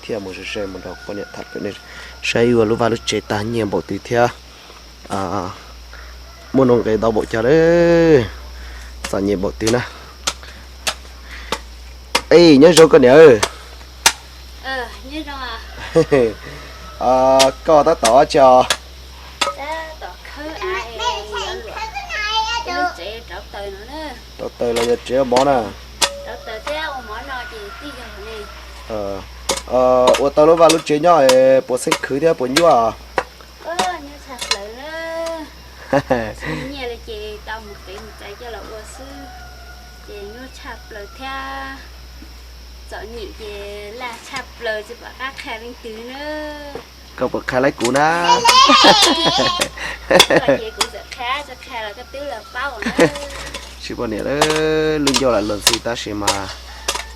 Thiaj mus ze ze mus nrog poj niam tham pem ne, saib ua lub vaj lub tsev tag nyiaj npaum twg thiab muaj nuj nqis ntau npaum cas lawm, txom nyem npaum twg na. Ej, nyob zoo koj niam. Koj tab tom tsi os? Rauv taws los yog tsev ua mov na? Ua tau lub vaj lub tsev nyob es puas xeeb khwv thiab puas nyuaj? Nyiaj li ces tau mus qiv mus txais coj los ua xwb, ces nyuaj tshaj plaws thiab. Txom nyem ces laj tshaj plaws tsis pom qab qhia leej twg na. Koj puas qhia laib kuv na? Tsis poj niam, lub ncauj lam luag ntxhi tab sis mas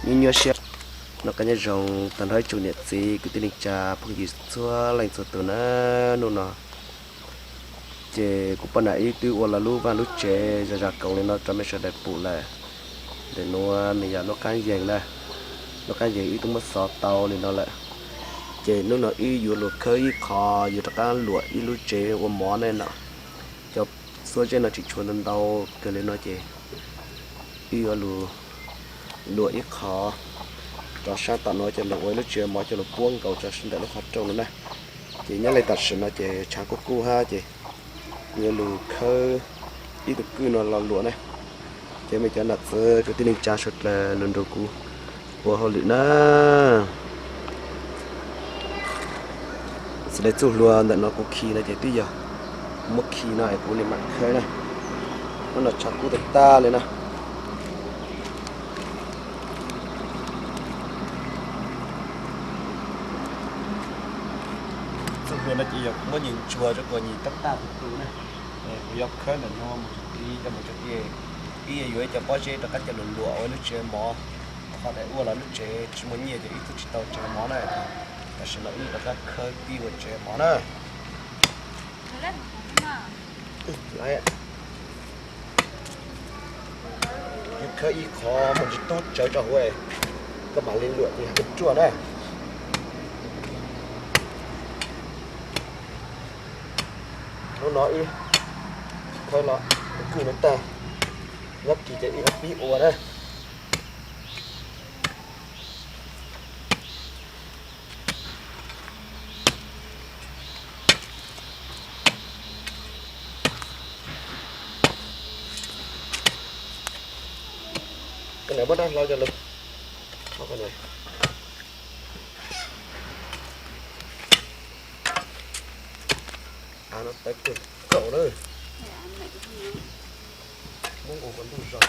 nyuaj nyuaj siab. Noj qab nyob zoo tag nrho ib tsoom niam txiv kwv tij neej tsa phooj ywg txhua leej txhua tus na. Hnub no ces kuv poj niam wb twb ua los lub vaj lub tsev zam zam koom li no rau mej sawv daws pum lawm. Ntawm nuav nws yog lub qaab yees na, lub qaab yees wb twb muab xov tau li no lawm. Ces hnub no wb yuav lug khawb ib qho, yuav rov qab luam ib lub tsev ua mov ne no. Cov xuab zeb no tseem tshuav ntau ntau kawg li no ces wb yuav lug luam ib qho rov sab tom no coj lug ua ib lub tsev mov coj lug puab nkaus rau sab ntawm lub qhov rooj no na. Ces nyob li tam sim no ces tshav kuj kub hab ces kuv yuav lug khawb ib tug kwj no los luam na. Ces mej cov nam txiv kwv tij neej tsa suav dlawg lug nrug kuv ua hauj lwm na. Xws le txuj hlua ntawm no kuv khi no ces twb yog muab khi no es kuv li mam khawb na. Hnub no tshav kub tag tag li na. Txuj hlua no ces yog kuv muab nyem ntsuag rau kuas nyem tab tag tus tus na. Kuv yuav khawb ntawm no mus txug tid, coj mus txug tid, ib yuav ib co pob zeb rov qab coj lug luam ua lub tsev mov. Qhov tias ua los lub tsev tsis muaj nyiaj ces ib tug tsis tau tsev mov na. Tam sim no ib rov qab khawb pib ua tsev mov na. Khawb ib qho mus tsis tub tsawv rau huv, koj mam li luam ces yog koj ruaj na. Hnub no wb khawb los tus kwj no tag, nyob kis ces wb pib ua na. Koj niam muab dab hlau coj lug. Av no tawv kawg nkaus na. Muab nqus kom ntuj zog.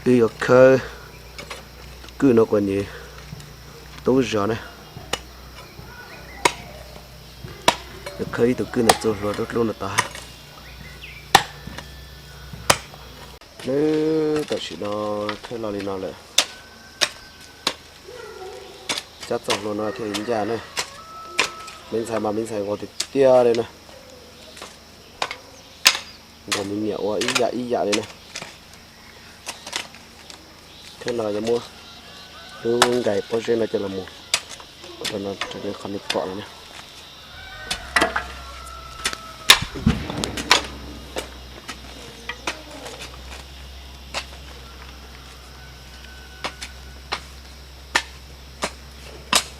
Wb yuav khawb tus kwj no kuas nyem tub zog na. Yuav khawb ib tug kwj ntawm txuj hlua dub dlub no tod. Nws tam sim no khawb los li no lawm. Cov txuj hlua no thiaj li ncaj na. Me ntxhais mas me ntxhais nkaus tiag tiag li na. Nkaus me niam ua ib yam ib yam li na. Thiab no yuav muab lub nkais pob zeb no coj los mus rau no rau qhov nws pom no na.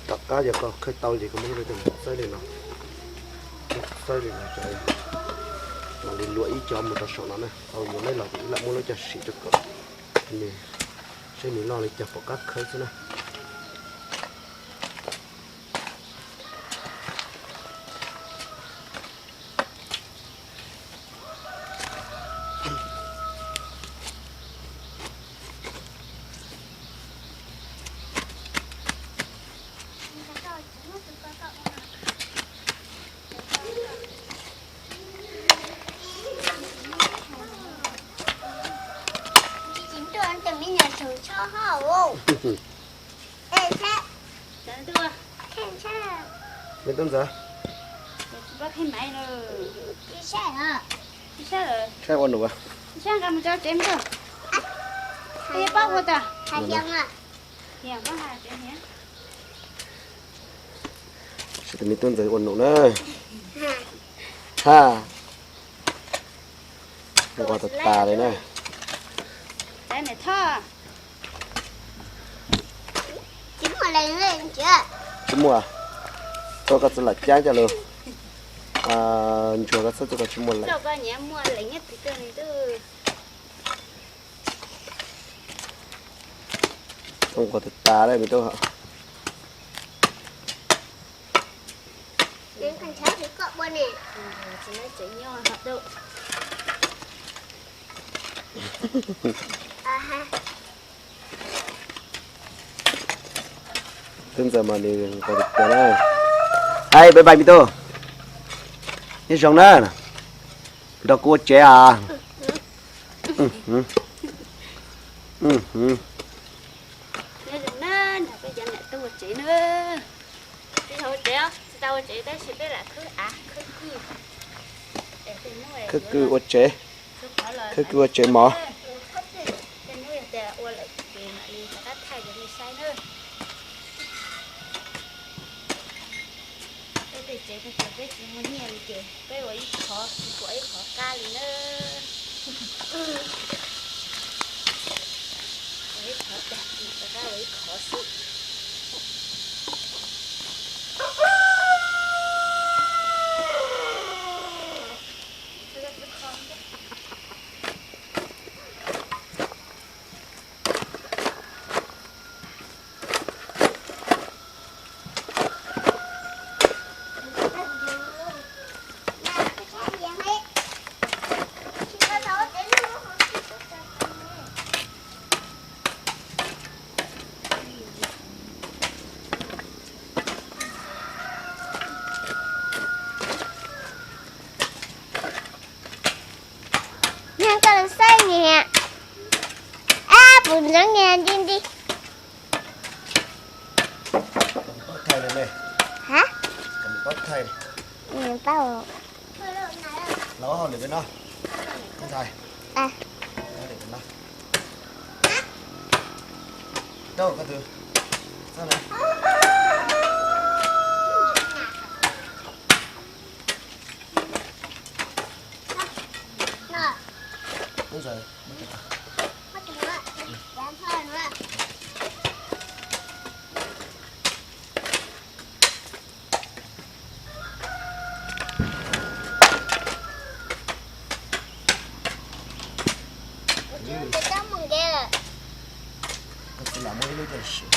Tom qab yog koj khawb tau ces koj muab lub coj mus txawb li no, txawb li no, mam li luam ib co mus rau saum no na. Tau yuav lawm los kuv lam muab lub coj sim rau kom nws, saib nws loj li cas pom qab khawb xwb na. Me tub ntxawm, saib ua num. Saib tus me tub ntxawm ua num na. Ha, nquag tas tas li na. Tsis muaj, txhob koj txoj lam cab coj lus ntsuag koj txhob txoj koj tsis muaj leem. Nquag tas tas li me tub. Tub ntxawm mas nws nquag tas tas na. Hais bye bye me tub. Nyob zoo na. Nrog kuv ua tsev as. Khawb kwj ua tsev, khawb kwj ua tsev mov. Peb ua ib qho, tsis pom ib qho qab li na. Ua ib qho tag kis rov qab ua ib qho xwb. Nag koj los saib niam. Ab, puv ntxeev niag nti nti. Hab, los hauj lwm peb no. Ntxhais, hauj lwm peb no. Rau koj tus. Ntxhais, koj tsis lam muaj ib lub coj siav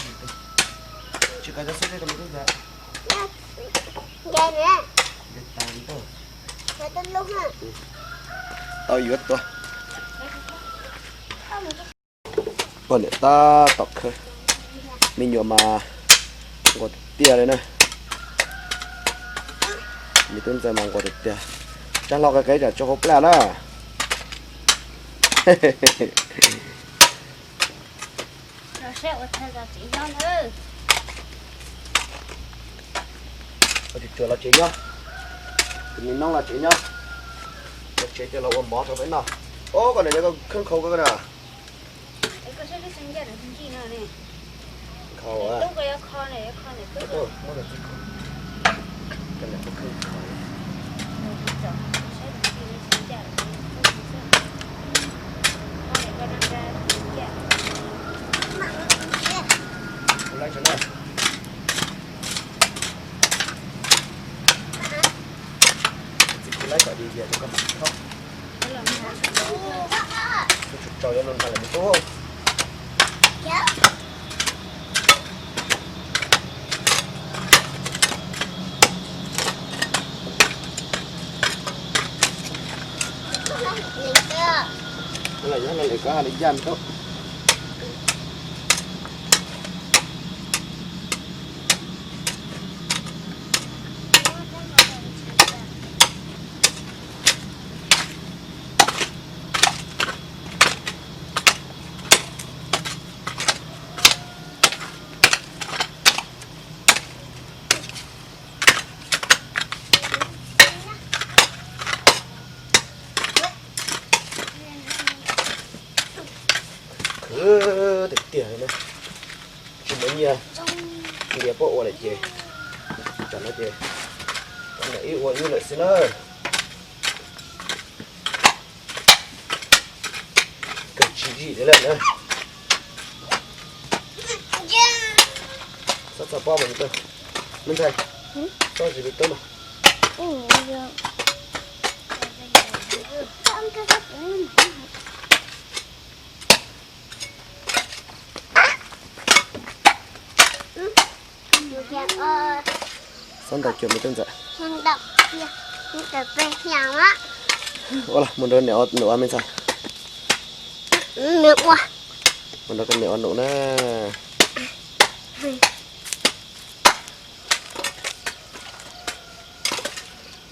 tsis kav cov xub tej rau me tub ntxhais. Tau yuav tuaj. Poj niam tab tom khawb, me nyuam mas nquag tiag tiag li na. Me tub ntxawg mas nquag tiag tiag. Tsab hlau qe qe tsam tso hauv plaj na. Tus tsuag los tsev nyob, tus me noob los tsev nyob, los tsev coj los ua mov rau peb noj. Ob, koj niam, koj khawb nkhaus koj na. Nkhaus. Txiv kuv laib kom dis vias rau koj mam thaub. Kuv tsum tsaus yuav lus nrog lawm me tub. Lawm yog lawm koj hais li cas me tub. Tiag, ntiav puab ua lawm ces, tam no ces, ib ua ib lawm xwb na. Kawg tsis zim li lawm na. Xob txog pob mas me ntxhais, xob zis me tub mas. Xob ntaus cuag me tub ntxawm. Ua los mus nrog niam ua num me ntxhais. Mus nrog koj niam ua num na.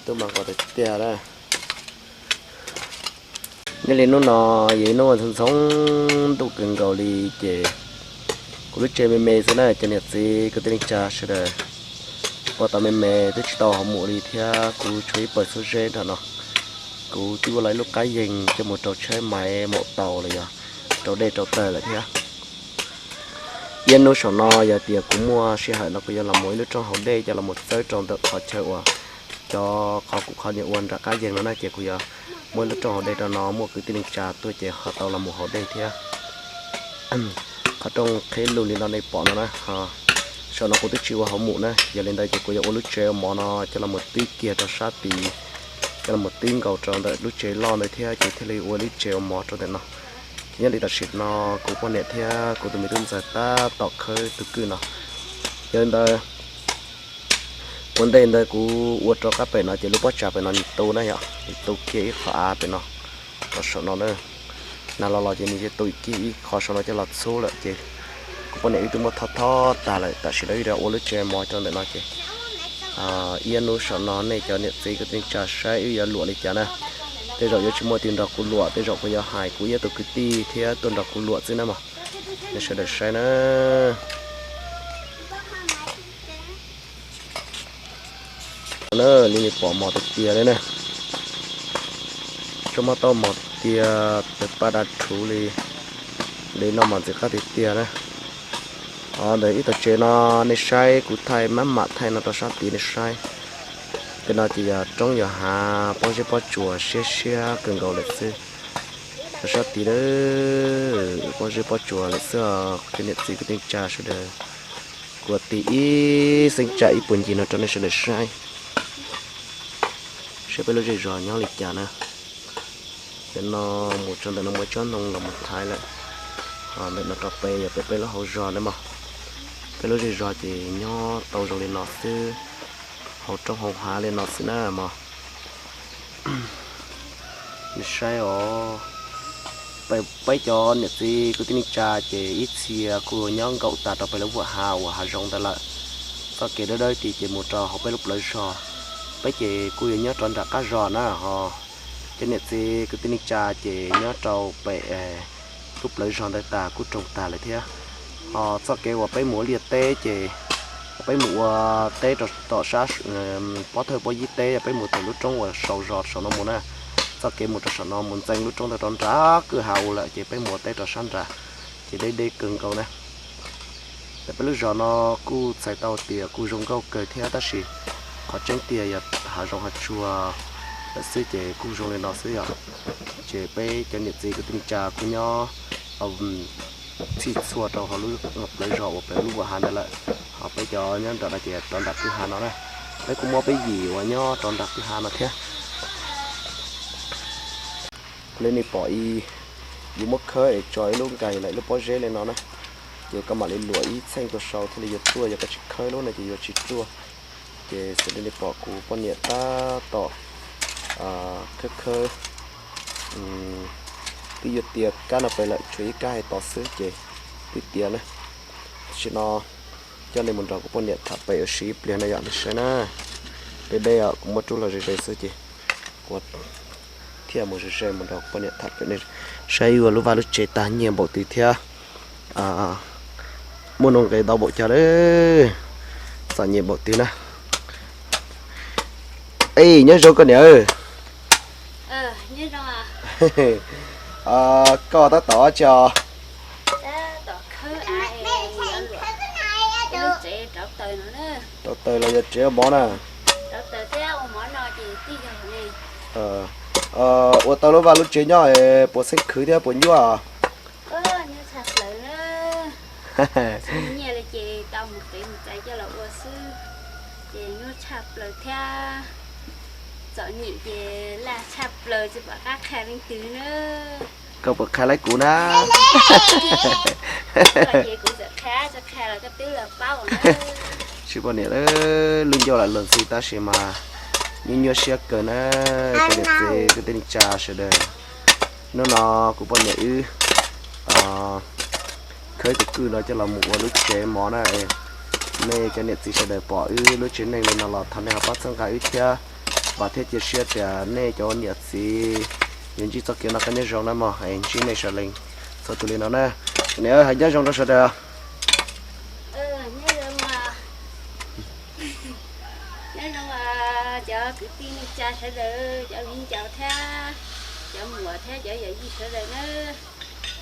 Tub mas nqos tiag tiag na. Nyob li hnub no yog ib hnub ntxhov ntxhov ntuj kawg nkaus li ces kuv lub tsev me me xwb na cov niam txiv kwv tij neej tsa sawv daws. Ua tau me me twb tsis tau hauv mus li thiab kuv tshuav ib pawg xuab zeb nram no. Kuv twb ua lawm ib lub qab yeeg coj mus rau tshawb maiv maum taus los yog rau dej rau taws lawm thiab. Ib hnub saum no yog tias kuv muaj sij hawm no kuv yuav los mus ib lub rooj haus dej coj los mus txawb rau ntawm qhov chaw uas cov qhov kuv qhov niam ua nram qab yeeg no na ces kuv yuav muaj ib lub rooj haus dej rau no muaj kwv tij neej tsa tuaj ces ho tau los mus haus dej thiab. Qhov rooj qhib lug li no nej pom no na, saum no kuv twb tsis ua hauv mus na, yog li ntawd ces kuv yuav ua lub tsev ua mov no coj los mus tib kiag rau sab tid, coj los mus tib nkaus rau ntawm lub tsev loj ntawd thiab ces thiaj li ua lub tsev ua mov rau ntawm no. Ces nyob li tam sim no kuv poj niam thiab kuv tus me tub ntxawg tab tom khawb tus kwj no. Yog li ntawd ua ntej ntawd kuv ua rau qab pem no ces lub pob tsav pem no nws tu na yom, nws tu kiag ib qho av pem no rau saum no na. Nag los los ces nws thiaj tu kiag ib qho saum no coj los txhub lawm ces kuv poj niam wb twb muab thob thob tag lawm, tam sim no wb rov ua lub tsev mov rau ntawm no ces ib hnub saum no nej cov niam txiv kwv tij neej tsa saib wb yuav luam li cas na. Tej zaum yuav tsis muaj tus nrog kuv luam, tej zaum kuv yuav hais kuv ib tus kwv tij thiab tuaj nrog kuv luam xwb na mog. Nej sawv daws saib na. Na, li nej pom mos tiag tiag li na. Tsob mob taub mos tiag, tawg paj daj rhuv li. Li no mas ntxim qab tiag tiag na. Ntawm ib tog tsev no nej saib kuv thaij mab mam thaij no rau sab tid nej saib. Tej no ces yog roob yog hav, pob zeb pob tsuas siab siab kawg nkaus lawm xwb. Rau sab tid pob zeb pob tsuas lawm xwb os cov niam txiv kwv tij neej tsa sawv daws. Kuv tig ib xeeb tsam ib puag ncig no rau nej sawv daws saib, saib peb lub zej zos nyob li cas na. Ntawm no mus txog ntawm no muaj tsob ntoo los mus thaiv lawm. Ntawm no rau pem yog peb peb lub hauv zos na mog. Peb lub zej zos ces nyob tau zoo li no xwb, hauv roob hauv hav li no xwb na mog. Nej saib os, peb cov niam txiv kwv tij neej tsa ces ib txhia kuj nyob nkaum tas rau pem lub vuam hav uas hav zoov ntawd lawm. Txoj kev dawb dawb tid ces mus rau hauv peb lub plawv zos, peb ces kuj yuav nyob rov nram qab zos na ho. Cov niam txiv kwv tij neej tsa ces nyob rau pem lub plawv zos ntawd tas kuj roog tag lawm thiab. Ho txoj kev uas peb mus ua liaj teb ces peb mus ua teb rau tom sab pob thawj pob yib teb, peb mus thaum lub roob uas sau zos saum no mus na. Txoj kev mus rau saum no mus ntxeev lub roob ntawd rau nram kwj ha u lawm ces peb mus ua teb rau sab nrad, ces deb deb kawg nkaus na. Ntawm peb lub zos no kuj txhais tau tias kuj zoo nkauj kawg thiab tab sis qhov tseeb tiag yog hav zoov hav tsuag lawm xwb ces kuj zoo li no xwb yom. Ces peb cov niam txiv kwv tij neej tsa kuj nyob txhij txhua rau hauv lub plawv zos uas pem lub vuam hav ntawd lawm. Ho peb cov nyob nram no ces rov nram kwj ha no na. Peb kuj muaj peb yim uas nyob rov nram kwj ha no thiab. Li nej pom ib, yus muab khawb es tso ib lub nkaig lawm lub pob zeb li no na, ces koj mam li luam ib txheej tuaj sau thiaj li yuav ruaj, yog koj tsis khawb lub no ces yuav tsis ruaj. Ces xws li nej pom kuv poj niam tab tom khawb khawb, twb yuav tiav kab no pem lawm, tshuav ib kab hais tos xwb ces twb tiav na. Tam sim no coj nej mus nrog kuv poj niam tham pem ua si ib pliag na yom, nej saib na. Deb deb os, kuv muab rub los ze ze xwb ces kuv thiaj mus ze ze mus nrog kuv poj niam tham pem, saib ua lub vaj lub tsev tag nyiaj npaum twg thiab muaj nuj nqis ntau npaum cas lawm, txom nyem npaum twg na. Ej, nyob zoo koj niam. Koj tab tom ua tsi os? Rau taws los yog tsev ua mov na? Ua tau lub vaj lub tsev nyob es puas xeeb khwv thiab puas nyuaj? Nyiaj li ces tau mus qiv mus txais coj los ua xwb, ces nyuaj tshaj plaws thiab. Txom nyem ces laj tshaj plaws tsis pom qab qhia leej twg na. Koj puas qhia laib kuv na? Ces kuv txawm qhia, tsis qhia los koj twb los paub. Tsis poj niam, lub ncauj lam luag ntxhi tab sis mas nyuaj nyuaj siab kawg na, cov niam txiv kwv tij neej tsa sawv daws. Hnub no kuv poj niam wb khawb tus kwj no coj los mus ua lub tsev mov na. Nej cov niam txiv sawv daws pom wb lub tsev neeg li no los thov nej ho pab txhawb nqa wb thiab, vam thiab cia siab tias nej cov niam txiv yuav ntsib txoj kev noj qab nyob zoo na mog. Es ntsib nej sawv leej txhua tus li no na. Niam, hais nyob zoo rau sawv daws. Nyob zoo cov kwv tij neej tsa sawv daws, cov viv ncaus thiab cov muam thiab cov yawm yij sawv daws na.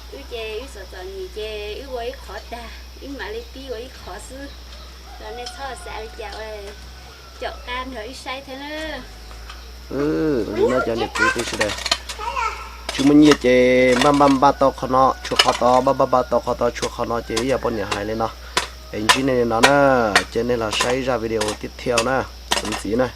Wb ces wb txom txom nyem ces wb ua ib qhov tag, wb mam li pib ua ib qhov xwb. Los nej txhob xav li cas, caum qab nrog wb saib thiab na. Li no cov niam txiv kwv tij sawv daws, tsis muaj nyiaj ces npaj npaj npaj tau qhov no tshuav qhov tod, npaj npaj npaj tau qhov tod tshuav qhov no ces ib yam poj niam hais li no. Es ntsib nej li no na, cia nej los saib zaj video tib thiaj na, cov niam txiv na.